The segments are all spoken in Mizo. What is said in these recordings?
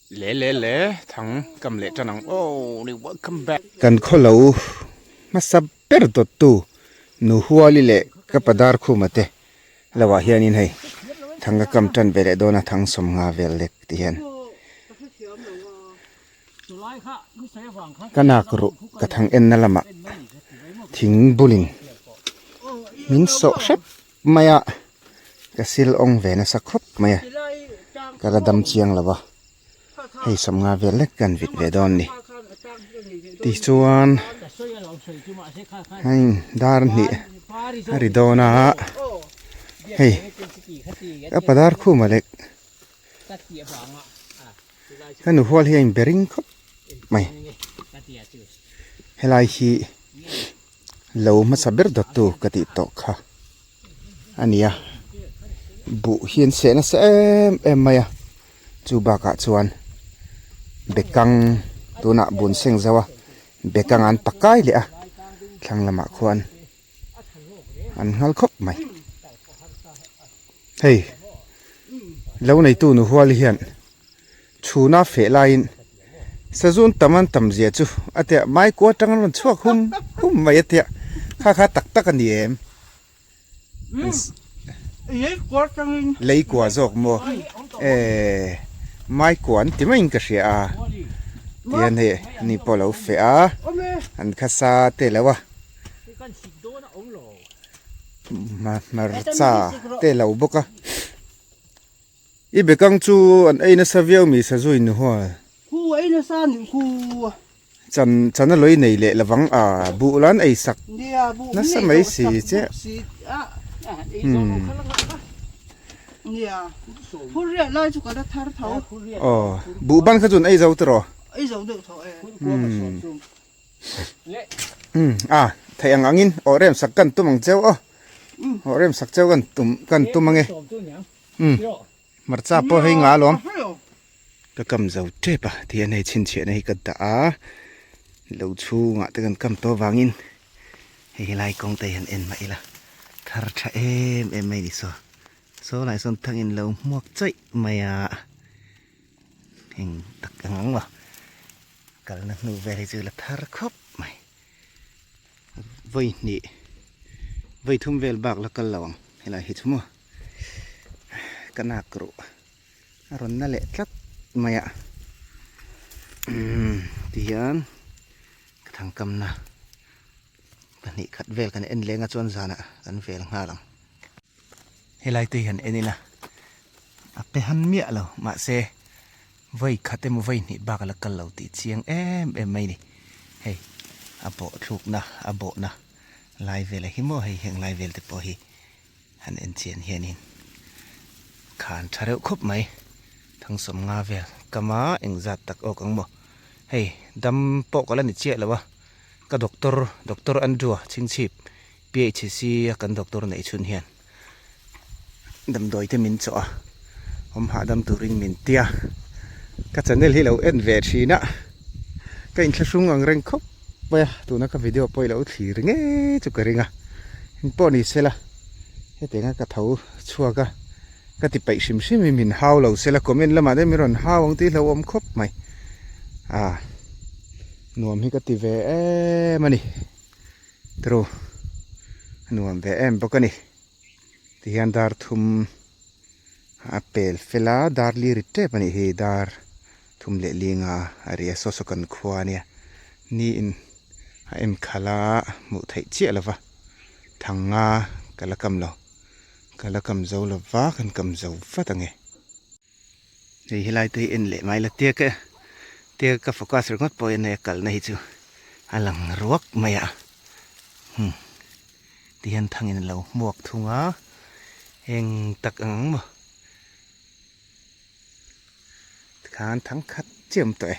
Le le le thang kam leh tan ang aw ni welcome back. Kan khawlo hmasa ber dawttu nu Huali leh ka pa Darkhuma te lo ah hianin hei thang ka kam tan ve leh dawn a thang sawmnga vel lek ti hian ka nak ruh ka thang enna lamah thing bulin min sawh hrep mai a ka sil awng ve nasa khawp mai a ka la dam chiang lo va hei sawmnga vel lek kan vit ve dawn ni tichuan hei dar hnih a ri dawn a hei ka pa dar khuma lek ka nu hual hi a inbe ring khawp mai helai hi. Lo hmasa ber dawttu ka tih tawh kha a ni a, buh hi an seh nasa em em mai a, chu bakah chuan bekang tunah bun seng zo a bekang an pakai leh a thlang lamah khuan an nghal khawp mai hei lo neitu nu hual hian. Chhuna feh laiin sazun tam an tam zia chu a tia mai kua atang an rawn chhuak hum hum mai a tia kha kha tak tak a ni em? Lei kua zawk maw eh mai kua an ti maiin ka hria a tihian hei ani pawh a lo feh a an khasa te lo a hmarcha te lo bawk a. I bekang chu an ei nasa viau mi sazu in hual. Khu ei nasa nih khu. Chan chan a loi nei leh lovang a buh lan ei sak nasa mai si che. Umm. Nia phur riah lai chu ka la thar tho. Aw buh ban kha chu an ei zo tiraw. Ei zo deuh tho e. Umm. Umm a theih ang angin aw rem sak kan tum ang cheu aw. Aw rem sak cheu kan tum kan tum ange. Umm hmarcha pawh hei nga alawm ka kam zo tep a ti hian hei chhinchhiahna hi ka dah a lo chhungah te kan kam tawh avangin hei helai kawng te hian en mah ila thar tha em em mai a ni saw saw lai sawn thangin lo hmuak chaih mai a eng tak ang ang maw kalna hnu vel hi chu la thar khawp mai. Vawi hnih vawi thum vel bak la kal lo ang helai hi chu maw ka nak ruh a rawn na leh tlat mai a umm tihian ka thangkamna pahnih khat vel kan en leng a chuan zanah kan vel nghal ang helai te hian en ila a pe han miah lo mahse Vawi khat emaw vawi hnih bak a la kal lo tih chiang em em mai ni. Hei a bawh thlukna a bawhna lai vel a hi maw hei heng lai vel te pawh hi han en chian hianin khan tha reuh khawp mai. Thangsawm nga vel kama engzat tak awk ang maw. Hei dam pawh ka la ni chiah lo a ka doctor Doctor Andrew a chhingchhip PHC a kan doctor neih chhun hian. Damdawi te min chawh a, awm hahdam turin min ti a, ka channel hi lo en ve thin a, ka inthlahrung ang reng khawp mai a, tuna ka video pawh i lo thlir ngei chu ka ring a, engpawh ni sela hetianga ka tho chhuak a, ka ti paih hrim hrim hi min hau lo sela comment lamah te min rawn hau ang tih hlauhawm khawp mai, ah nuam hi ka ti ve em a ni. Tru a nuam ve em bawk a ni tihian dar thum a pel fel a dar li ri tep a nih hi dar thum leh linga a ri a saw saw kan khua a nia ni in a en khalh a hmuh theih chiah lo va thang nga ka la kam lo ka la kam zo lo va kan kam zo vat ang e. Hei helai te hi en leh mai la tia ka tia ka focus ringawt pawh hian hei a kalna hi chu a lang ruak mai a hmm tihian thangin a lo hmuak thung a eng tak ang ang maw tikhan thang khat chiah awm tawh e.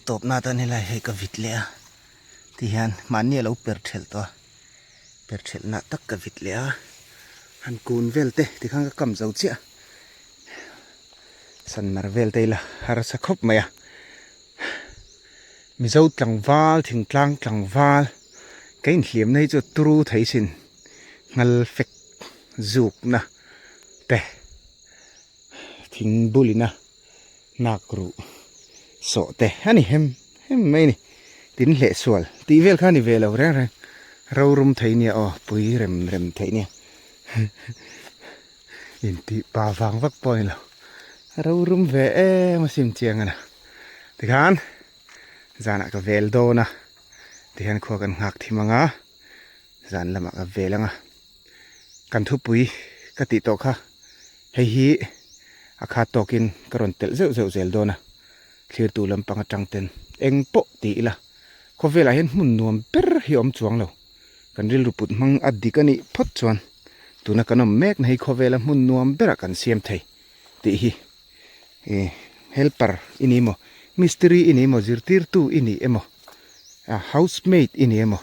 Tawpna atan helai hei ka vit leh a tihian mahni a lo per thelh tawh a per thelh nah tak ka vit leh a han kun vel te tikhan ka kam zo chiah. Sanmar vel te ila harsa khawp mai a, Mizo tlangval thingtlang tlangval ka inhliamna hi chu turu thei sin nghal fek zukna te thing bulina nak ruh Sawh te a ni hem hem mai a ni. Tin hleh sual tih vel kha a ni ve lo reng reng. Rorum thei nia aw, pui rem rem theih nia. Intih pa vang vak pawh a ni lo. Rorum ve em a sim chiang a na. Tikhan zanah ka vel dawn a, tihian khua kan nghak thim ang a, zan lamah ka vel ang a. Kan thupui ka tih tawh kha hei hi a khat tawkin ka rawn telh zeuh zeuh zel dawn a, thlirtu lampang atang ten eng pawh ti ila khawvelah hian hmun nuam ber hi a awm chuang lo. Kan rilru put hmang a dik a nih phawt chuan tuna kan awm mek na hi khawvela hmun nuam berah kan siam thei tih hi ih helper i ni maw, mistiri i ni maw, zirtirtu i ni emaw, housemaid i ni emaw,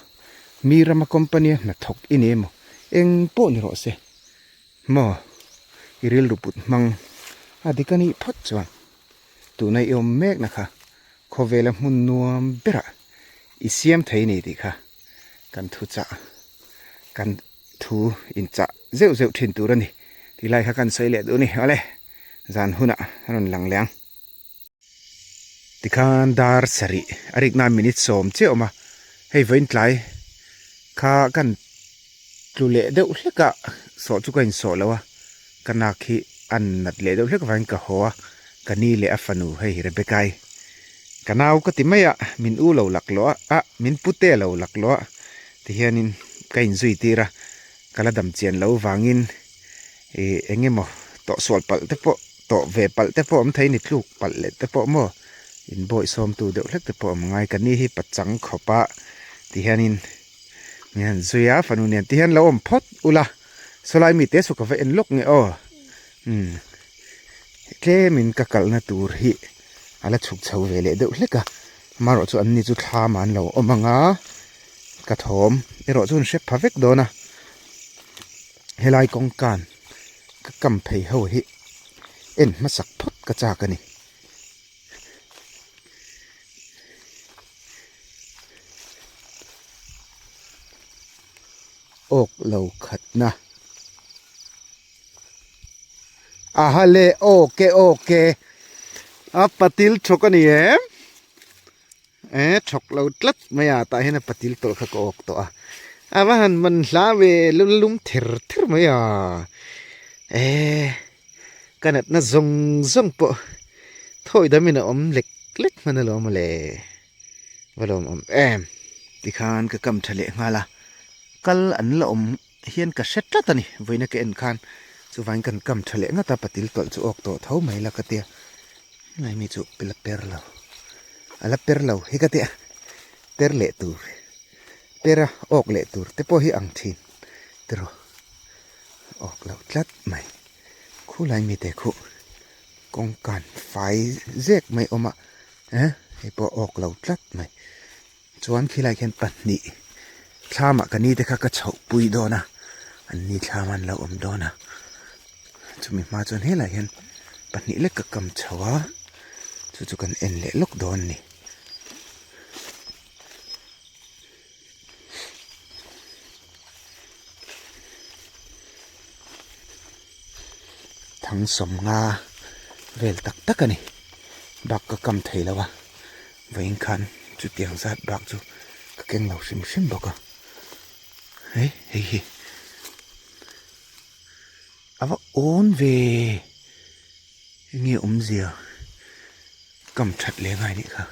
mi rama company a hnathawk i ni emaw eng pawh ni rawh se maw i rilru put hmang a dik a nih phawt chuan tuna i awm mek na kha khawvela hmun nuam berah i siam thei ni tih kha kan thu chah kan thu inchah zeuh zeuh thin tur a ni tih lai kha kan sawi leh duh a ni awle zan hunah a rawn lang leh ang. Tikhan dar sarih a rik nan minute sawm chiah awm a, hei vawiin tlai kha kan tlu leh deuh hlek a, sawh chu ka insawh lo a, ka nak hi a nat leh deuh hlek avangin ka haw a, ka ni leh a fanu hei Rebecca-i ka nau ka ti mai a, min u lo laklawh a, ah min pute lo laklawh a tihianin ka inzui tir a, ka la dam chian lo vangin ih eng emaw tawh sual palh te pawh tawh ve palh te pawh awm thei ni tluk palh leh te pawh maw inbawih sawmtu deuh hlek te pawh awm ngai ka ni hi pachang khawp a tihianin min han zui a fanu nen te hian lo awm phawt ula sawlai mite saw ka va en lawk nge aw umm tlemin ka kalna tur hi a la chhuk chho ve leh deuh hlek a amaherawh chu an ni chu thlam ah an lo awm ang a ka thawm erawh chu an hre pha vek dawn a helai kawngkan ka kam phei ho hi en hmasak phawt ka chak a ni. Awk lo khatna aha le awk e awk e a patil thawk a ni em e thawk lo tlat mai a tah hian a patil tawlh kha ka awk tawh a a va han man hla ve lum lum ther ther mai a e ka natna zawng zawng pawh thawi damin a awm lek lek hman alawm mawle va lawm awm em tikhan ka kam tha leh nghal a kal an la awm hian ka hre tlat a ni vawiina ka en khan chuvangin kan kam tha leh ngat a patil tawlh chu awk tawh tho mai la ka tia helai mi chu la per lo a la per lo hi ka tia per leh tur per a awk leh tur te pawh hi ang thin tiraw awk lo tlat mai khulai mite khu kawngkan fai zek mai awm a eh hei pawh awk lo tlat mai chuan khilai khian pahnih thlamah ka ni te kha ka chhoh pui dawn a an ni thlam an lo awm dawn a chumi hma chuan helai hian pahnih lek ka kam chho a chu chu kan en leh lawk dawn a ni. Thang sawmnga vel tak tak a ni bak ka kam thei lo a vawiin khan chutiang zat bak chu ka keng lo hrim hrim bawk a hei hei hi a va awn ve enge awmzia. Kam that leh ngai nih kha.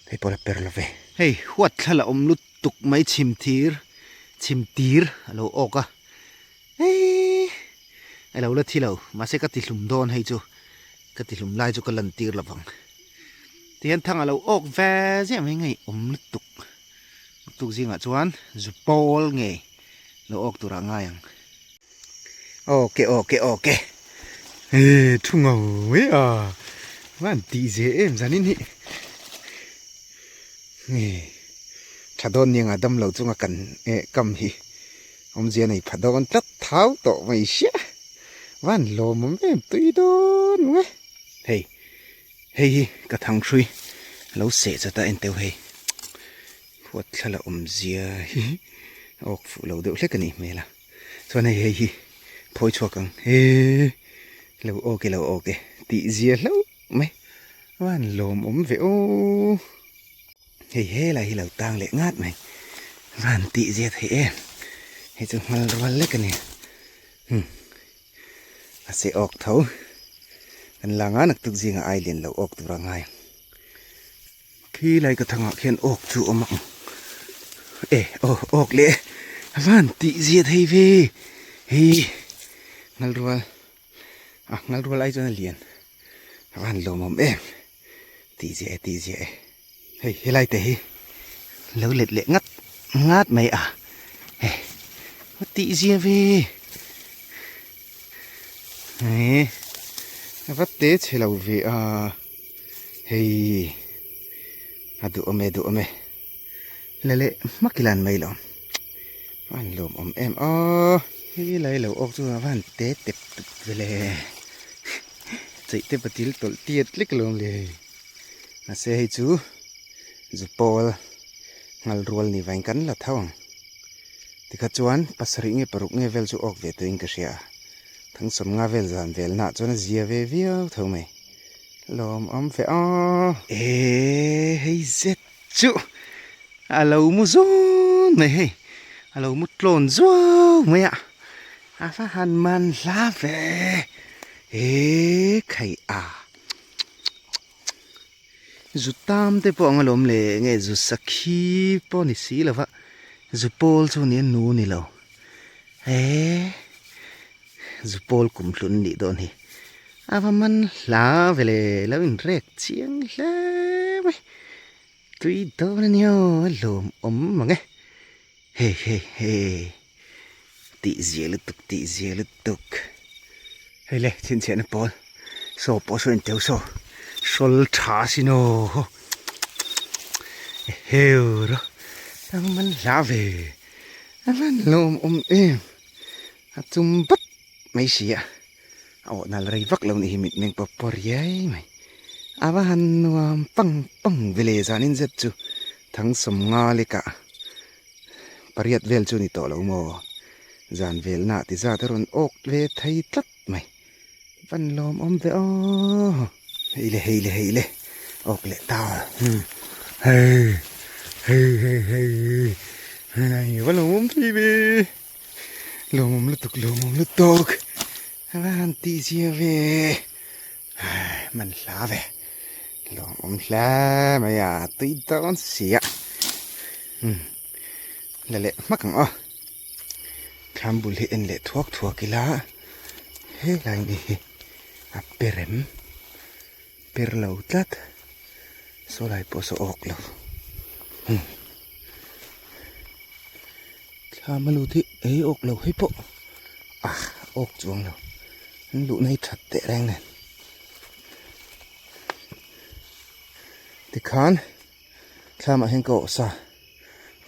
Hei pawh la per lo ve. Hei huat thla la awm lutuk mai chhim thir chhim tir a lo awk a. Hei a lo la thi lo mahse ka ti hlum dawn hei chu ka ti hlum lai chu ka lan tir lovang. Tihian thang a lo awk ve ziah mai ngei awm lutuk. Lutuk zingah chuan zu pawl ngei lo awk turah ngai ang. Awke awke awke he thu ngau mai a van tih ze em zanin hi nge tha dawn nia nga dam lo chunga kan eh kam hi awmzia nei pha dawn tlat thau tawh mai sia van lawmawm em tui dawn nge hei hei hi ka thang hrui lo seh chata en teuh hei huat thla la awmzia hi awk fuh lo deuh hlek a nih hmel a. Chuan hei hei hi phawi chhuak ang he lo awk e lo awk e tih zia hlauh mai. Van lawmawm ve aw. Hei helai hi lo tang leh ngat mai. Van tih zia theih em. Hei chu hmal rual lek a ni. Hmm. A se awk tho. Kan la nga nak tuk zinga ai lian lo awk tur a ngai. Khi lai ka thangah khian awk chu awm ang. E aw awk leh van tih zia thei ve. Hei ngal rual a ngal rual ai chuan a lian. A van lawmawm em. Tih zia e tih zia e. Hei helai te hi lo let leh ngat ngat mai a. Hei tih zia ve. Hei a va te chhe lo ve a. Hei a duhawm e duhawm e la leh hmak ila an mai lo a an lawmawm em a hei lai lo awk chu a van te tep tup vele cheih te patil tawlh tiat lek alawm le mahse hei chu zu pawl nghal rual ni vangin kan la tho ang tikha chuan pasarih nge paruk nge vel chu awk ve turin ka hria a thangchawm nga vel zan velnaah chuan a zia ve viau tho mai. Lawmawm ve aw. Eee hei zet chu a lo mu zun mai hei a lo mu tlawn zuau mai a a va han man hla ve eee khai a zu tam te pawh ang alawm le enge zu sakhi pawh ni si lova zu pawl chu ni a nu ni lo eee zu pawl kum hlun nih dawn hi. A va man hla ve le, lo in rek chiang hle mai. Tui dawn a nia aw, a lawmawm mang e. Hei hei hei, tih zia lutuk tih zia lutuk. Hei le chhinchhiahna pawl saw pawh saw in teu saw hrawl tha sin aw eheu rawh a va man hla ve, a van lawmawm em, a chum bat mai si a. A awh nal rei vak lo nih hi mitmeng pawp pawh riai mai. A va han nuam pang pang ve le zanin zet chu Thangsawm nga lekah pariat vel chu ni tawh lo maw? Zan velna ti zat a rawn awk ve thei tlat mai. Van lawmawm ve aw. Hei le hei le hei le awk leh ta hei hei hei hei hei va lawmawm thei ve. Lawmawm lutuk lawmawm lutuk a va han tih zia ve man hla ve lawmawm hle mai a tui dawn si a umm la leh hmak ang aw thlam bul hi en leh thuak thuak ila helai ni hi a perem per lo tlat saw lai pawh saw awk lo umm thlam a lut hi ei awk lo hei pawh ah awk chuang lo an luhna hi that teh reng nen tikhan thlam ah hian ka awh sa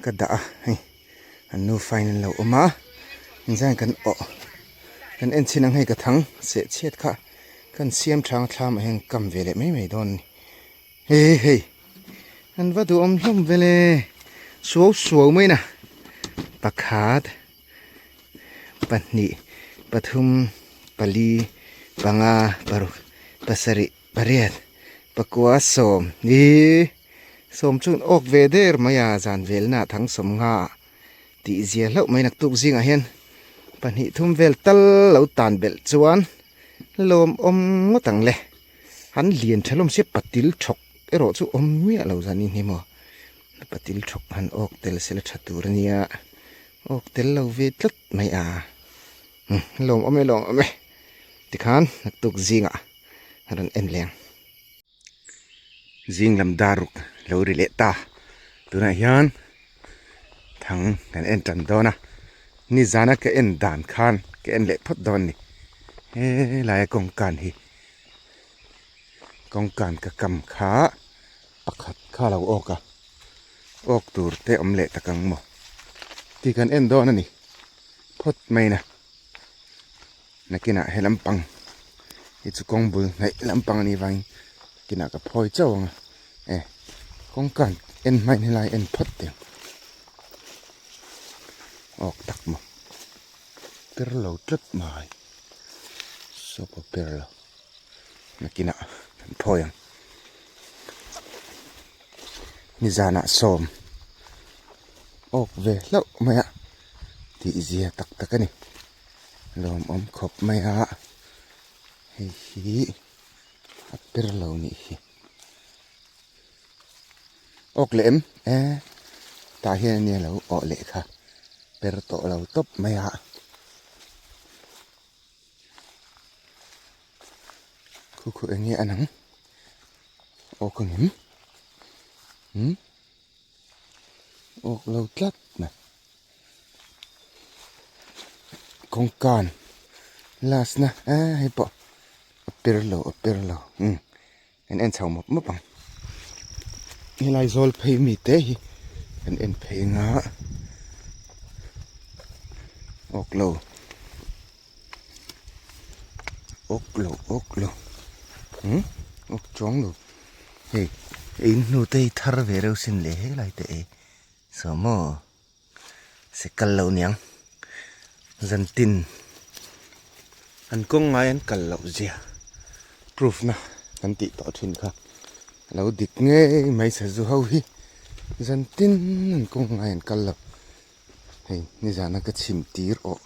ka dah a hei an nufa in an lo awm a engzah nge kan awh kan en chhin ang hei ka thang seh chhiat kha. Kan siam thang thlam ah hian kam ve leh mai mai dawn a ni. He hei an va duhawm hlawm vel e suau suau mai na pakhat pahnih pathum pali panga paruk pasarih pariat pakua sawm ih sawm chu an awk ve der mai a zan velna thang sawm nga ah tih zia hlauh mai naktuk zingah hian pahnih thum vel tal lo tan belh chuan lawmawm ngawt ang le an lian tha hlawm sia patil thawk erawh chu awm miah lo zan in hi maw patil thawk han awk tel sela tha tur ania awk tel lo ve tlat mai a lawmawm e lawmawm e tikhan naktuk zingah a rawn en leh ang. Zing lam dar ruk lo ri leh ta tunah hian thang kan en tan dawn a nizana ka en dan khan ka en leh phawt dawn a ni helaia kawngkan hi kawngkan ka kam kha pakhat kha a lo awk a awk tur te awm leh tak ang maw tih kan en dawn a ni phawt mai na. Nakinah he lampang hi chu kawng bul hnaih lampang a nih vangin nakinah ka phawi chauh ang a e kawngka en hmain helai en phawt teh ang awk tak maw per lo tlat mai saw pawh per lo nakinah kan phawi ang. Nizanah sawm awk ve hlauh mai a tih zia tak tak a ni. Lawmawm khawp mai a, hei hi a per lo nih hi. Awk leh em? E tah hian ania lo awh leh kha per tawh lo tawp mai a. Khu khu eng nge a nang? Awk ang em? Umm awk lo tlat mai. Kawngkan last na e hei pawh a per lo a per lo umm kan en chho mawp mawp ang. Helai zawl phei mi te hi kan en phei ang a awk lo. Awk lo awk lo umm awk chuang lo hei in hnu te hi thar ve reuh sin le helai te e saw maw se kal loh niang zantin an kawng ngai an kal loh zia proof na kan tih tawh thin kha a lo dik ngei mai sazu ho hi zantin an kawng ngai an kal lo hei nizana ka chhim tir awh.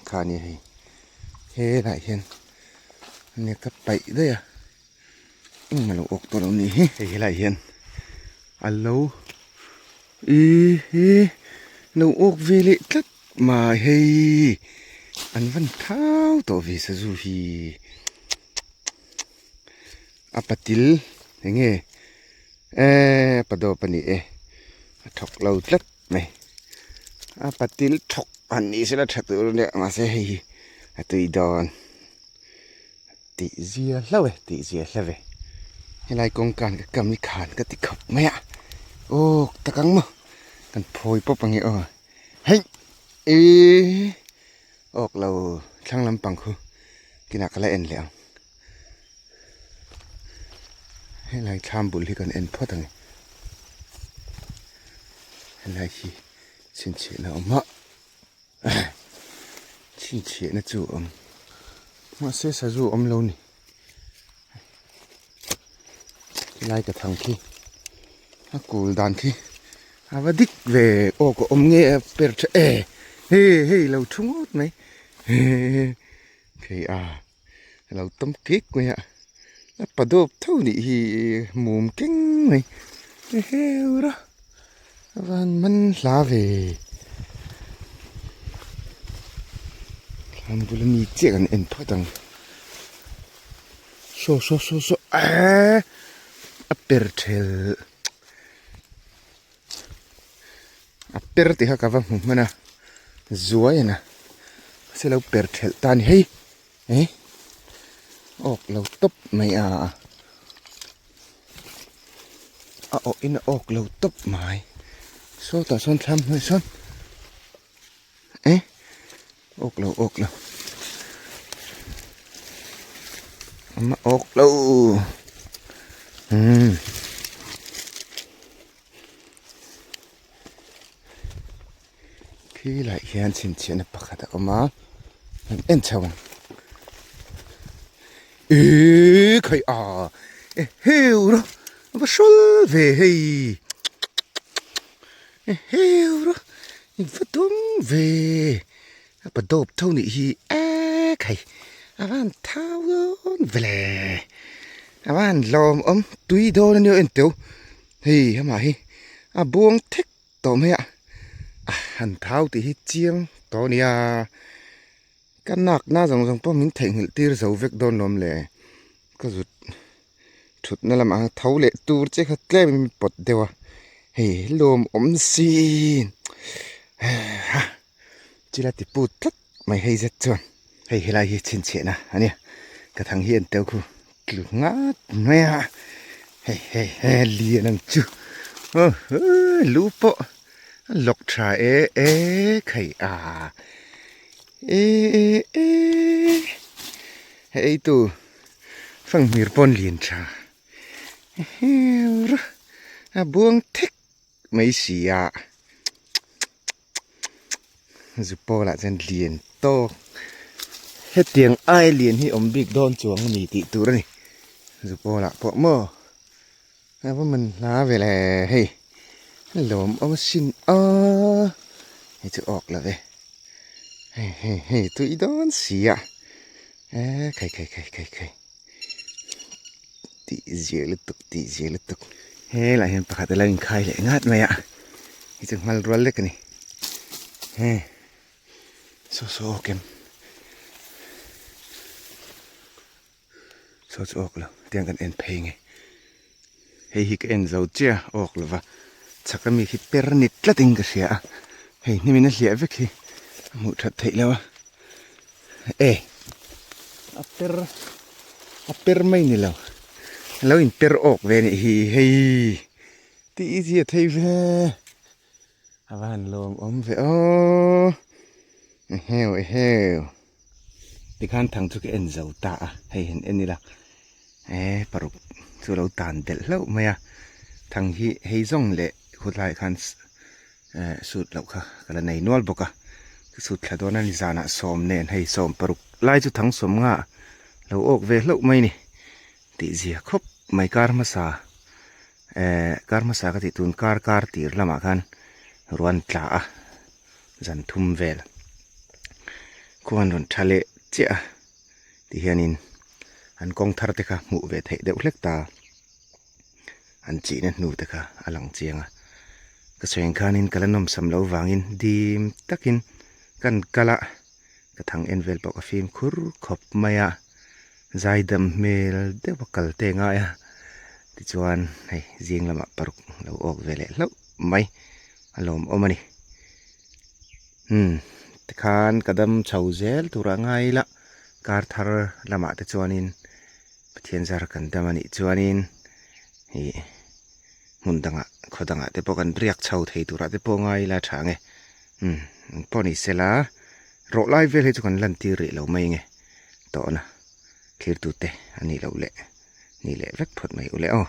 Kha a ni hei helaiah hian nia ka paih daih a eng a lo awk tawh lo nih hi hei helaiah hian a lo ih hi lo awk ve leh tlat mai hei an van thau tawh ve sazu hi a patil eng nge eee a padawp a ni e a thawk lo tlat. Mai a patil thawk han nih sela tha tur a nia mahse hei hi a tui dawn tih zia hlauh e tih zia hlauh e helai kawngkan ka kam hi khan ka ti khawp mai a aw tak ang maw kan phawi pawp ang e aw hei ihh awk lo thlang lampang khu kinah ka la en leh ang helai thlam bul hi kan en phawt ang e. Helai hi chhinchhiahna a awm a chhinchhiahna chu a awm mahse sazu a awm lo ni helai ka thang khi a kul dan khi a va dik ve aw ka awm nge a per tha e hei hei lo thu ngawt mai hei a a lo tam kek mai a a pa dawp tho nih hi mum keng mai heu ra a van man hla ve thlam bula mi chiah kan en phawt ang saw saw saw saw eee a per thelh a per tih kha ka va hmu hman a zuai a na mahse lo per thelh ta a ni hei eh awk lo tawp mai a a awh in a awk lo tawp mai sawtah sawn thlam hnuaiah sawn eh awk lo awk lo a awk lo umm. Khi laiah hian chhinchhiahna pakhat a awm a an en chho ang ihh khaih a e heu rawh a va hrawl ve hei e heu rawh i va dawng ve a pa dawp tho nih hi e khai a van thau dawn ve le a van lawmawm tui dawn a nia en teuh. Hei amah hi a buang thek tawh mai a, a han thau tih hi chiang tawh a nia, ka nak na zawng zawng pawh min theihnghilh tir zo vek dawn lawm le, ka zut thutna lamah tho leh tur che kha tlem in min pawt deuh a, hei lawmawm sin ha chila ti put tlat mai hei zet chuan hei helai hi chhinchhiahna a nia ka thang hi en teuh khu tlu ngat mai a hei hei hei lian ang chu aw lu pawh a lawk tha e e khai a e e e hei ei tu fanghmir pawn lian tha a buang thek mai si a. Zu pawlah chuan lian tawk hetiang ai lian hi awm bik dawn chuang a ni tih tur a ni zu pawlah pawh maw. A va man hla ve le hei lawm awm asin a hei chu awk lo ve hei hei hei tui dawn si a e khai khai khai khai khai tih zia lutuk tih zia lutuk helaiah hian pakhat a lo inkhai leh ngat mai a hei chu nghal rual lek a ni he saw saw awk em. Saw chu awk lo tiang kan en phei nge hei hi ka en zo chiah awk lova chhak ami khi per ni tlat in ka hria a hei hnim in a hliah vek hi a hmuh that theih loh a e a per a per mai ni lo a lo in per awk ve anih hi hei tih zia thei ve a va han lawm awm ve aw eheu eheu. Tikhan thang chu ka en zo ta a, hei han en ila eh paruk chu a lo tan belh hlauh mai a, thang hi hei zawng leh khawtlaiah khan eh sut loh kha ka la nei nual bawk a, ka sut thla dawn a ni zanah sawm nen hei sawm paruk lai chu thang sawm nga lo awk ve hlauh mai a ni tih zia khawp mai kar hmasa eh kar hmasa ka tih tun kar kar tir lamah khan ruan tla a. zan thum vel khuan rawn tha leh chiah a ti hianin an kawng thar te kha hmuh ve theih deuh hlek ta an chihna hnu te kha a lang chiang a ka sawi ang khanin ka la nawmsam loh vangin dim takin kan kal a ka thang en vel pawh ka fimkhur khawp mai a zaidam hmel deuh a kal te ngai a tichuan hei zing lamah paruk lo awk ve leh hlauh mai. A lawmawm a ni. Umm tikhan ka dam chho zel tur a ngai ila kar thar lamah te chuanin Pathian zar kan dam a nih chuanin ih hmun dangah khaw dangah te pawh kan riak chho thei turah te pawh ngai ila tha ang e. Umm engpawh ni sela rawh lai vel hi chu kan lantir rih lo mai nge tawhna thlir tute a nih loh leh ni leh vek phawt mai ule aw.